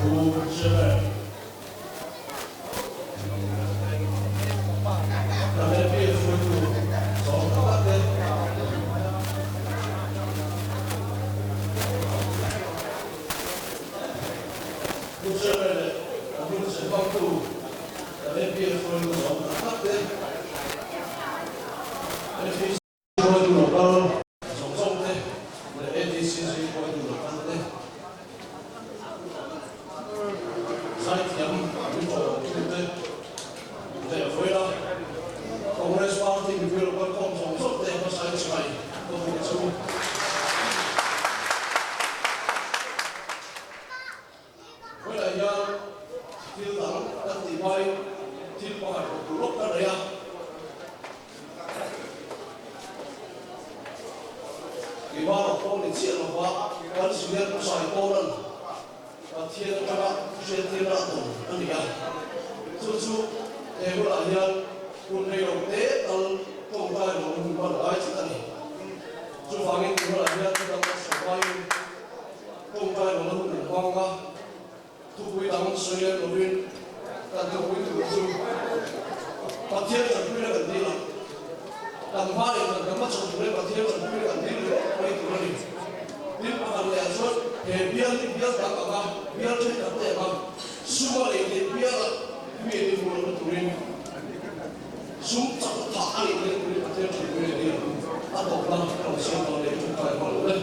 Pu Chairman, kan MP hruaitu zawng tak tak te, Pu Chairman leh kan hun chhehmangtu kan MP hruaitu zawng tak tak te, FEC hruaitu local zawng zawng te leh ADCC hruaitu local te, Zaithiam min tawhtu te leh vawiina Congress Party mipui local khawm zawng zawng te hmasa in chhai ka hmuh chu. Vawiinah hian thil dang kan tih hmain thil pakhat rawh tur lawk ka nei a. Keimah rawh pawh ni chiah lova kan senior Pu Saipawla'n Pathian atanga hriattirna a tawn a ni a. Chu chu he hunah hian hun reilo te tal tawngtai lo hun hman a ngai tlat a ni. Chuvangin tunah hian chutang a sawi hmain tawngtai lo na hun an hmang a. Thupui dang sawi lem lovin kan thupui tur chu Pathian tanpuina kan dil a, kan hma leh kan kan hmachhawn tur hian Pathian tanpuina kan dil ringawt mai tur a ni. Tin, pakhat leh ah chuan he bial hi bial dang anga bial thenkhat te anga suma lei theih biala mi an inhmuh lohna turin sum chak phah a nih theihna turin Pathian tanpuina dil ang a tawpna ka rawn siam dawn leh tawngtai hma lo le.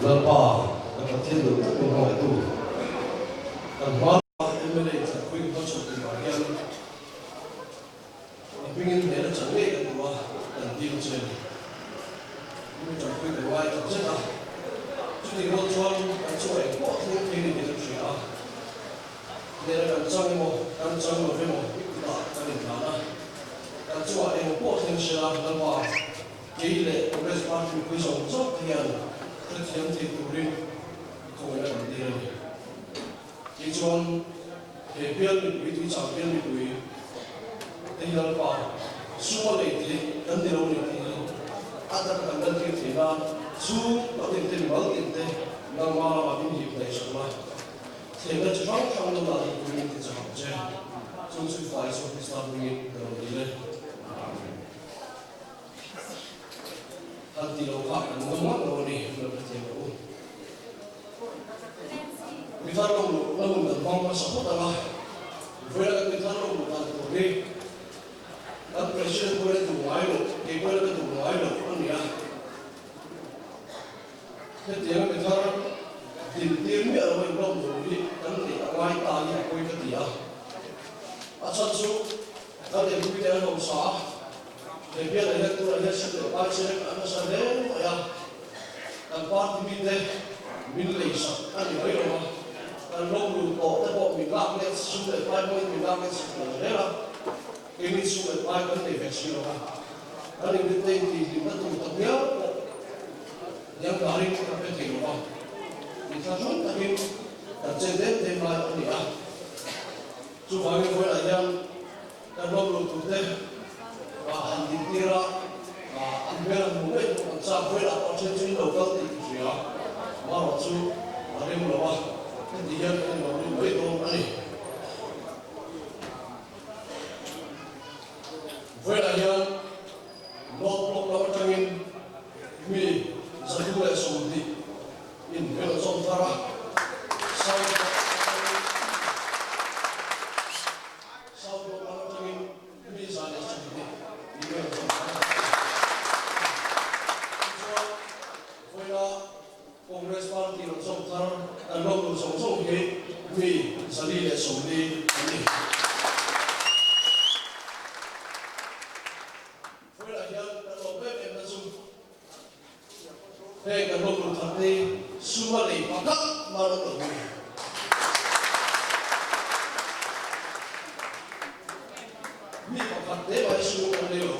Lalpa, ka Pathian duh tak min hmangaihtu, kan hma MLA Tlanpuii hmachhawn turah hian I hmingin hmel a chan ngei kan duh a, kan dil che a ni. Mi tanpui kan ngai tak zet a, chutih rual chuan kan chungah engpawh thleng thei ni tih kan hria a, hnehna kan chang emaw kan chang lo emaw i kutah kan intlan a, kan chungah engpawh thleng sia Lalpa kei leh Congress Party mipui zawng zawng te hian hrethiam thei turin i khawngaihna kan dil a ni. Tichuan, he bial mipui, Tuichang bial mipui te hi Lalpa sum a nei tih kan ni lo ni tih hi a taka kan lantir thei na. nan chhungkaw tin te mimal tin te nangma lamah min hip hnaih sak la. Thlemna chi hrang hrang lo lah ding turin ti chak ang che. Chu chu i fa Isua Krista hmingin ka lo dil e. Amen. Han ti lo kha kan ngam ngang lo a ni, lo hrethiam rawh u. Mi thar lo luh na hun kan hmang hmasa phawt ang a, vawiin kan mi thar lo luh dan tur hi kan President pawhin a duh ngai loh, kei pawhin ka duh ngai loh a ni a. Hetianga mi thar din tir miah lo a inlawm duh hi kan neih a ngai ta hi a pawi ka ti a. A chhan chu kan empuite an hausa a, he bialeh hian tunah hian sum leh pai cheng an nasa hle mai a, kan party mite min leisak a ni mai lo a, kan lawm lut tawh te pawh min lak let sum leh pai hmangin min lak let sak lo zel a, keini sum leh pai kan nei ve si lo a, kan inrinna intihhlimna tur tak ngial pawh hniam darin kan pe thei lo a, inthlahrung takin kan chen dem dem lai a ni a, chuvangin vawilah hian Kan rawk lo turte han dintir a, an hmel an hmuh ngei pawh kan chak vawilah pawh a then chu in lo kal tih ka hria, amaherawh chu a rem lo a, heti hian kan inlo lut mai dawn a ni. Vawilah hian North Block lam atangin mi 120 in hmel a chawm thar a, South Block atangin South Block lam atangin mi 120 in hmel a chawm thar a. Tichuan, vawiina Congress Party rawn chawm thar kan lawm lo zawng zawng hi mi 440 an ni. Vawiinah hian kan lawm em em na chu Heng kan lawm lut khat hi sum a lei pakhat man awm lo hi. Mi pakhat te mai sum an lei lo.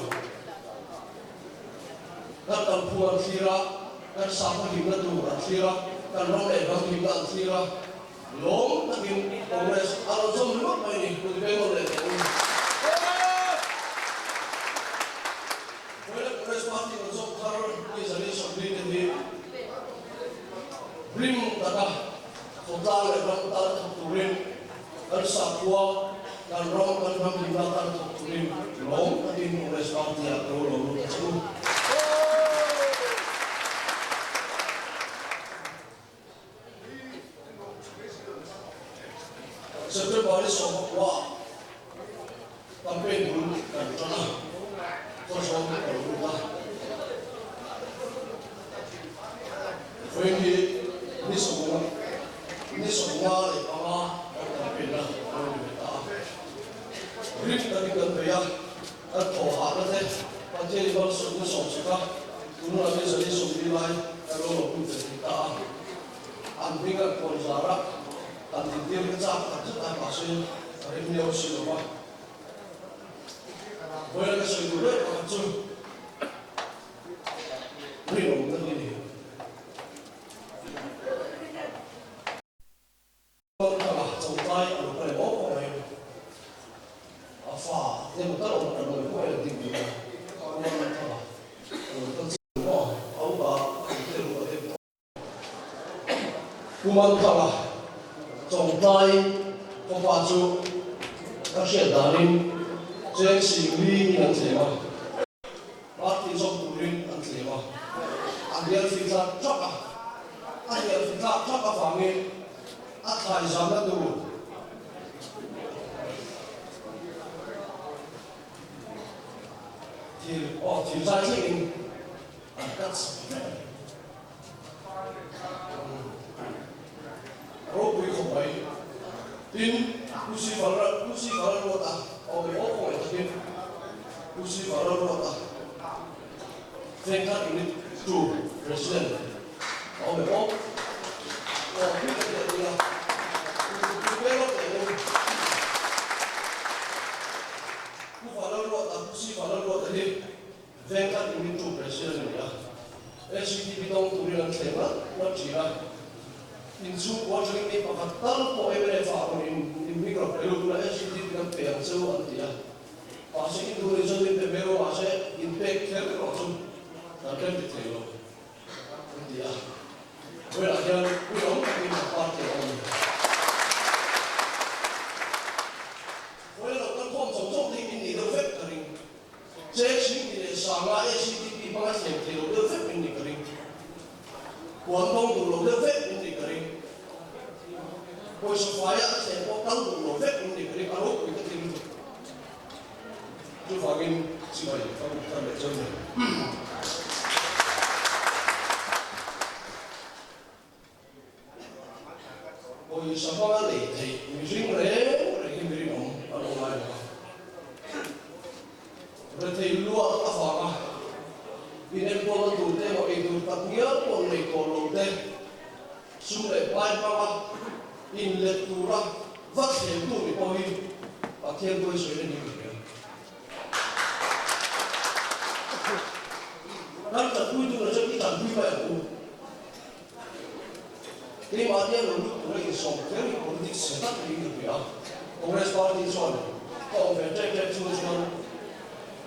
Kan kalphung an thlir a, kan sakhaw himna tur an thlir a, kan ram leh hnam himna an thlir a. Lawm takin Congress a rawn zawm ringawt mai ni, kut veng awm leh teh u. Vawiina Congress Party rawn zawm thar mi 140 te hi rim taka khawtlang leh ram tan thawk turin kan sakhua, kan ram, kan hnam hlimna tan thawk turin lawm takin Congress Party-ah ka lo lawm lut ta che u. September hi 14 ah campaign bul kan tan a, khawzawm ka lo lut a. Vawiin hi ni sawmnga ni 95 kan campaign a lo ni ve ta a. Rim takin kan bei a, kan thawh hahna te Pathian i malsawmna sawmsak a, tunah ni 140 lai kan lo lo lut ve thei ta a. An hming an kawn zar a, an intir ka chak tak zet a, mahse a rem lio si lo va. Vawiin ka sawi duh reng pakhat chu rinawmna hi a ni. Thanga chawngtlai a lo kal em awm awm mai. A fa te maw tal awm kan lo pawh en ding tur a, Kual Thanga a lo kal chiang maw a upa an te ru a deuh tawh. Kual Thanga chawngtlai khawpa chu ka hriat danin cheng sing li in an thlem a. Party zawk turin an thlem a, a hnial fi tlak tlak a, a hnial fi tlak tlak avangin a thlai zamna tur thir aw thir zai thlengin an cut sak vek a ni. Ropui khawp mai. Tin, Pu Sivala Pu Sivala ruat a, aw mai aw khawngaih takin Pu Sivala ruat a, Vengkhat Unit 2 President aw mai aw aw pui ka tih a nia, Pu Pu Pu teh u. Pu Vala ruat a, Pu Sivala ruat a hi Vengkhat Unit 2 President a ni a, HCTP tawng turin an thleng ngat ngat thin a. Inchhungkua atangin mi pakhat tal pawh mnf ah rawn in in hming rak pe lut ula HCTP kan pe ang che u an ti a. Mahse in duh nih chuan min pe mai rawh mahse in pek kher erawh chu kan rem ti thei lo. hmanga thlem thei lo deuh vek in nih ka ring. Puan dawng duh lo deuh vek in nih ka ring. Pawisa faia a thlem pawh kal duh lo vek in nih ka ring. A ropui ka ti lutuk. Chuvangin chibai ka buk thar leh chuan ni. Pawisa hmanga lei theih mihring reng reng hi miring awm an awm ngai lo a. Rethei luat avanga inenkawlna tur te emaw eitur tak ngial pawh nei tawh lo te sum leh pai hmanga inlet tura va thlentu ni pawh hi Pathian tuaisawina ni ka hria. Kan tanpui tur ah chuan i tanpui mai ang u. Keimahni a lo lut tura insawm kher hi politics chhe tak niin ka hria a. Congress party chuan ka awm ve ṭek ṭek chung chuan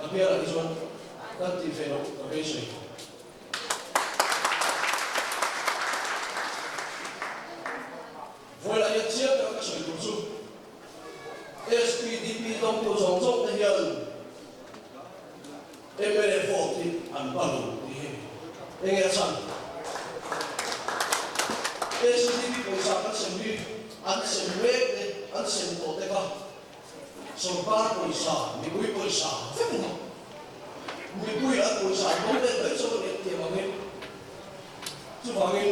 a bialah hi chuan kan tih ve loh ka beisei. Vawilah hian chiang taka ka sawi tur chu SPDP dawngtu zawng zawng te hian mla vote hi an ba lo tih hi enge a chhan? SPDP pawisa kan sem hi an sem mek te, an sem tawh te kha sorkar pawisa, mipui pawisa vek a ni. Mipui an pawisa an dawng let mai zawk a ni an tih avangin Chuvangin,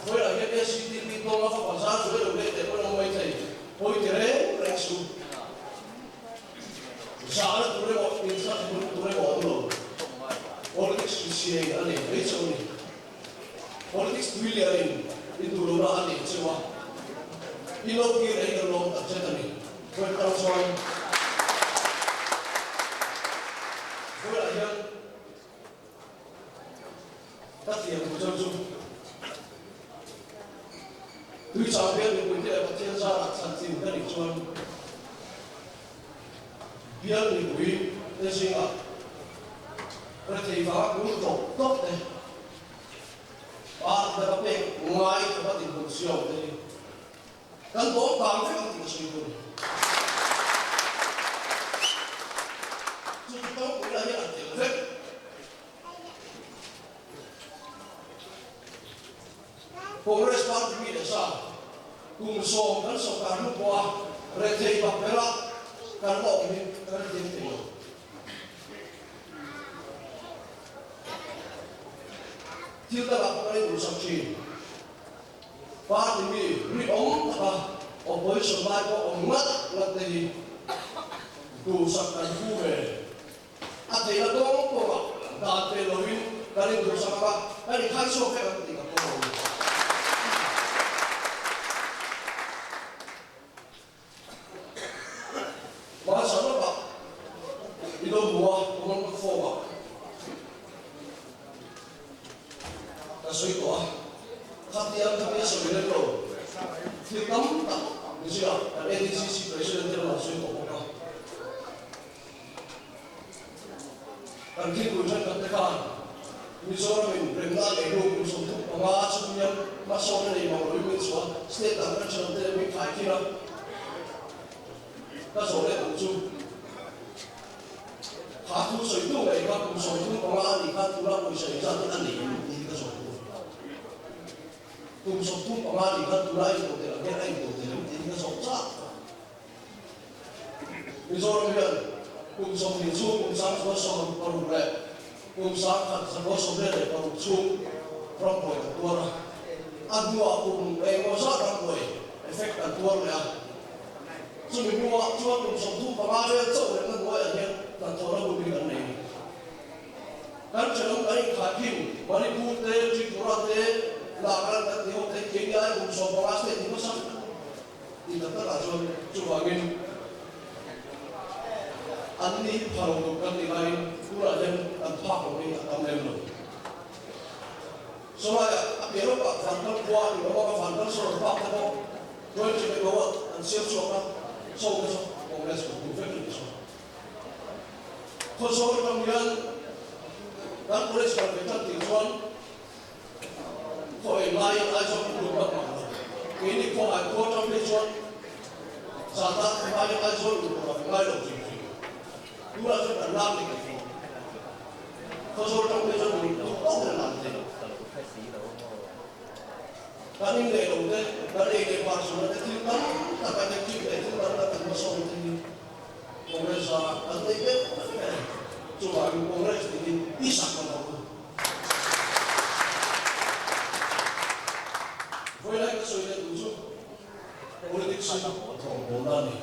vawilah hian SCTP tawnga va bazar chu elo leh teh pawh an awm mai thei, pawi ti reng reng suh. Zahna tur emaw, inthlahrun tur emaw a awm lo. Politics hrichhiain a nei mai chauh a ni. Politics tui lianin i duh lohna a nei cheu a, i lo kir ei kan lawm tak zet a ni. Vawi tang chuan vawilah hian Ka thiam thu chauh chu Tuichang bial mipuite leh Pathian zarah chhanchhin ka nih chuan bial mipui te zingah rethei vanga kung tawp tawp te, pa danga pek ngai khawpa dinhmun siam te hi Kan bawm kang vek ang tih ka sawi dawn. Chu chu tawngpui lah hian a tel vek. Congress party mi leh sa kum sawm kan sawrkar hnu pawha rethei bak bera kan la awm hi kan hriat thei lo. Thil dangah pawh kan induhsak thin. Party mi rinawm taka opposition lai pawh awm ngat ngat te hi duhsak kan phu ve. A theihna tawng tawngah dan pe loin kan induhsak ang a, kan inkhai chhuak vek ang tih ka pawm a ni. Hmasa lawkah i lo hmu a, kawng ka fawp a, ka sawi tawh a, khatiang kha mi a sawi reng lo, thil tam tak ni zia kan ADCC President te lamah sawi tawh bawk a, kan thilpui thenkhat te khan Mizoramin remna a neih hnu kum 35 chhung hian hmasawn a nei mang loin min chhuah a, state dang kan ṭhenawm te leh min khai thin a, ka zawh leh duh chu kha thu sawi tu ngei kha kum 35 a nih kha tuna pawisa engzat hi a nei em tih hi ka zawh duh a, kum 35 a nih kha tuna a intodelh ang hian a intodelh em tih hi ka zawh chak. Mizoram hian kum 20 chhung kum 1066 leh kum 1146 chhung rambuai kan tuar a, a hnuah kum engemaw zat rambuai effect kan tuar leh a, chumi hnuah chuan kum 35 vel chauh remna hnuaiah hian hnathawhna hun hi kan nei a ni. Kan thenawm kan inkhaikhin Manipur te, Tripura te, Nagaland kan tih ho te, keini ai kum 15 state hi hmasa vek. Tih tak takah chuan chuvangin an ni pha lo tur kan nih laiin tunah hian kan phak lo hi a tam lem lo. Sawlaiah a piah lawkah Vankal khua a ni lo a, Vankal solar park te pawh 20 megawatt an siam chhuak a, saw te chu Congress kut duh vek a ni saw. Khawzawl atang hian kan college kal ve tan tih chuan Khaw eng laiin Aizawl kan lut bak mah lo. Keini khaw ai khua atang phei chuan zan ah laiin Aizawl lut tur a kan ngai lo hrim hrim. Tunah chuan kan lam leh kan tawh. Khawzawl atang phei chuan. tawk in a lan theih. Kan in leh lo te, kan ei leh bar zawhna te thil tam tak a electric leh thil dang dang kan hmasawn te hi Congress a kan neih vek vek a ni. Chuvangin Congress tih hi i sak lo ang u. Vawi lai ka sawi leh duh chu politics hi rawngbawlna a ni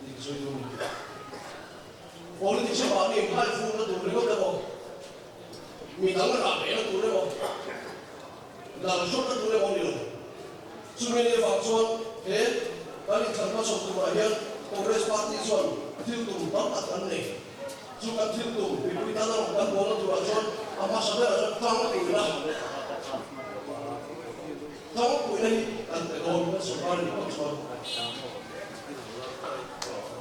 tih ka sawi duh a ni. Politics hi mahni inhaifuhna tur ringawt emaw, mi dang rah behna tur emaw, lal hrawtna tur emaw a ni lo. Chumi ni avang chuan he kan inthlan hmachhawn turah hian Congress Party chuan thil tum tam tak an nei. Chu kan thil tum mipui tana rawn kan bawlna turah chuan a hmasa berah chuan tang puihna, tang puihna hi kan pe dawn kan sorkar a nih phawt chuan.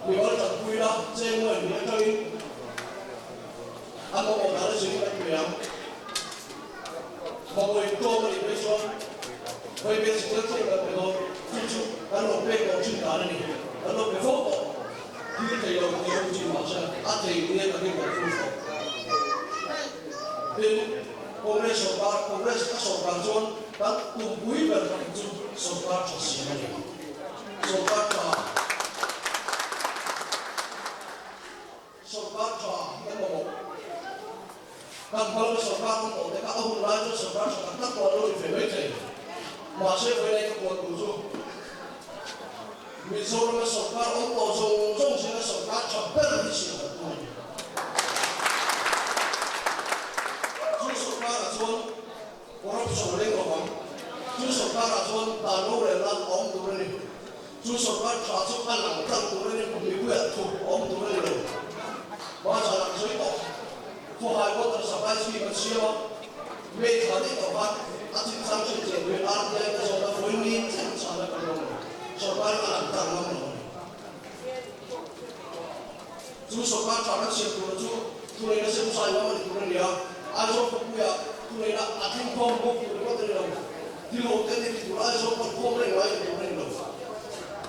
Mimal tanpuina cheng ngawi hnih atangin a mamawh dan a zirin kan pe ang. Mamawh intlawm a nih phei chuan vaibel chi tel thleng kan pe dawn. Chu chu kan lo pek tawh thin dan a ni. Kan lo pe fo tawh. Thil thei lo tih a awm thin mahse a thei nia takin kan fur tawh. Tin, Congress sorkar, Congress a sorkar chuan kan tumpui ber chu sorkar tha siam a ni. Sorkar tha Sorkar tha hi kan mamawh. Kan hmalama sorkar awm tawh te kha a hun lai chuan sorkar tha tak tak pawh an lo ni ve mai thei. Mahse vawiin ka kuat tur chu Mizorama sorkar awm tawh zawng zawng zinga sorkar tha ber hi siam kan tum a ni. Chu sorkarah chuan Corruption a leng lovang. Chu sorkarah chuan dan rorelna a awm tur a ni. Chu sorkar tha chu a lang tlang tur a ni, mipuiah thup a awm tur a ni lo. Bazarah ka sawi tawh. Khawhai water supply scheme an siam a, May thla daih tawh khan a chinchang hriat chian turin RTI ka zawt a, vawi ni thleng chhana kan awm lo. Sorkarin a lang tlang ngam lo a ni. Chu sorkar tha kan siam tura chu thuneihna semsai ngam a ni tur a ni a, Aizawl khawpuiah thuneihna a tling khawm bawk tur ringawt a ni lo. Thil ho te ti tur Aizawl pan khawm reng lai ni tur a ni lo.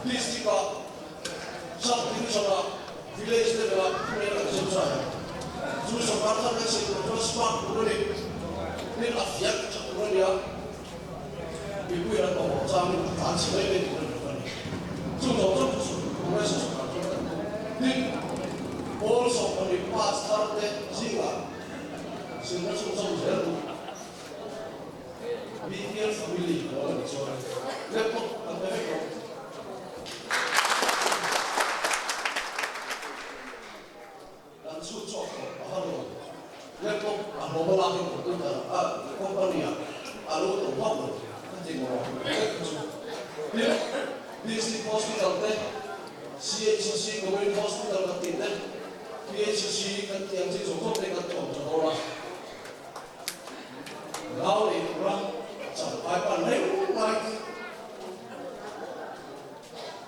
District-ah, Sub Division-ah, Village level-ah thuneihna kan semsai ang. Chu sorkar thar kan siam tur chuan smart tur a ni. Tin, a fiak tha tur a ni a, mipui an mamawh changin a tlan chhe mai mai tur a ni lo a ni. Chu zawng zawng chu Congress sorkar chuan kan tum. Tin, pawl 20 pass thar te zingah zirna chhunzawm zel duh BPL family a lo ni chuan laptop kan pe vek lo. Kan chhut chhuak tawh a har lo. Laptop a hlawm a lak in computer a company ah a lo to vak lo ka ti maw vek chu. Tin, District Hospital te, CHC Community Hospital kan tih te, PHC kan tih ang chi zawng zawng te kan tuam tha dawn a. Nau nei tura champhai pan reng mai.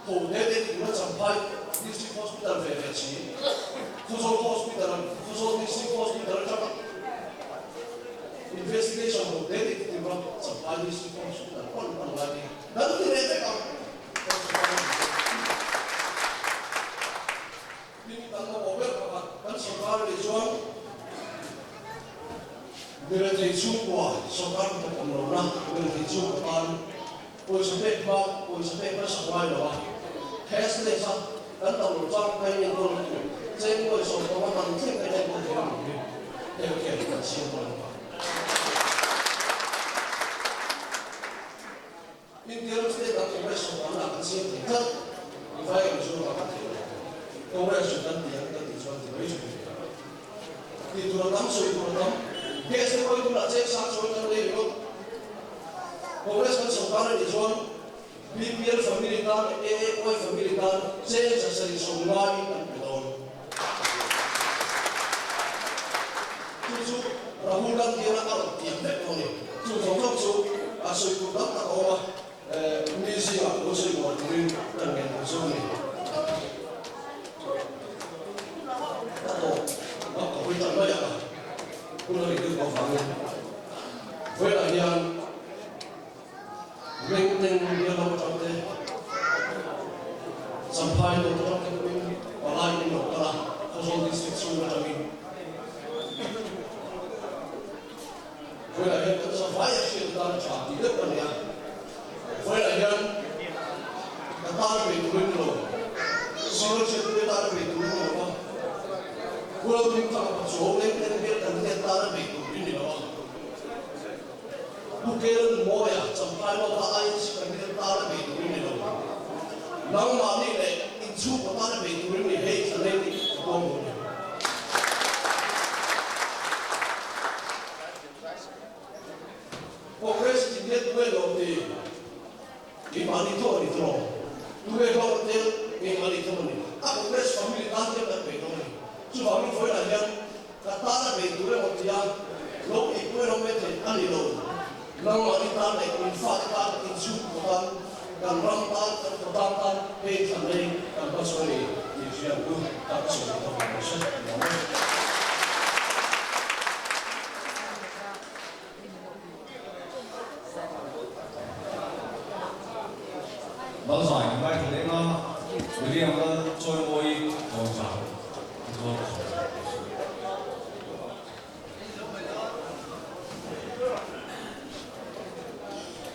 Ho te te tura Champhai District Hospital ve ve chi, Khawzawl Hospital an Khawzawl District Hospital atanga investigation ho te te tura Champhai District Hospital pan pan lai te kan ti leh vek ang. Tin, kan mamawh ber pakhat kan sorkar a nih chuan mirethei chhungkua sorkar hnathawk awm lohna mirethei chhungkua tan Pawisa pek hma, pawisa pek nasa ngai lo a, cashless a kan tam lo chang ka in enkawl na tur cheng nuai 15 man thleng ka in enkawl thei ang hi healthcare kan siam dawn a. India ram state ah Congress sawrkarna ah kan siam thei tlat, vai ang chu a kan thei lo. Congress chu kan ti ang kan tih chuan ti mai chu ni. Tih tur a tam, sawi tur a tam. Gas te pawhin tunah cheng sang sawi kan lei ringawt. Congress kan sawrkar a nih chuan BPL family tan leh AAY family tan cheng 750 in kan pe dawn. Chu chu Rahul Gandhi a rawn tiam vek dawn a ni. Chu zawng zawng chu a sawi tur tam tak a awm a, mi zingah lo sawi mual turin kan ngen tur chu a ni. Ka tawp a, ka hawi tan mai ang a, hun a nih deuh avangin. Vawilah hian Mengteng bial lam atang te, Champhai dawt atang te pawhin palai in lo kal a, Khawzawl District chhung atangin. Vawilah hian kan zavai a hriat atan a tha tih deuh a ni a. Vawilah hian ka tan bei turin ni lo, Zira hriatpuia tana bei turin ni lo va, Hual Hmingthanga Pachuau leng ten bial kan hnen tana bei turin ni lo a, Pu Karen Mawia Champhai Lawka INC candidate tana bei turin ni lo, nangmahni leh inchhungkaw tana bei turin ni hei thlanei tih ka pawm lo a ni. Congress candidate tunge lawm ti? Keimahni tho a ni tawh. Tunge hlawk a tel? Keimahni tho a ni. A Congress family tan hian kan bei dawn a ni. Chuvangin vawiinah hian ka tan a bei tur emaw tia lo tihpui rawng mai theih a ni lo. Nangmahni tan leh in fate tan, in chhungkaw tan, kan ram tan, kan khawtlang tan hei thlan nei kan hmachhawn a ni tih hriat chu tak sawi tawh ang hre lo e. Lal zai kan ngaithla leng a, William Lal Chawimawi Tawngzai.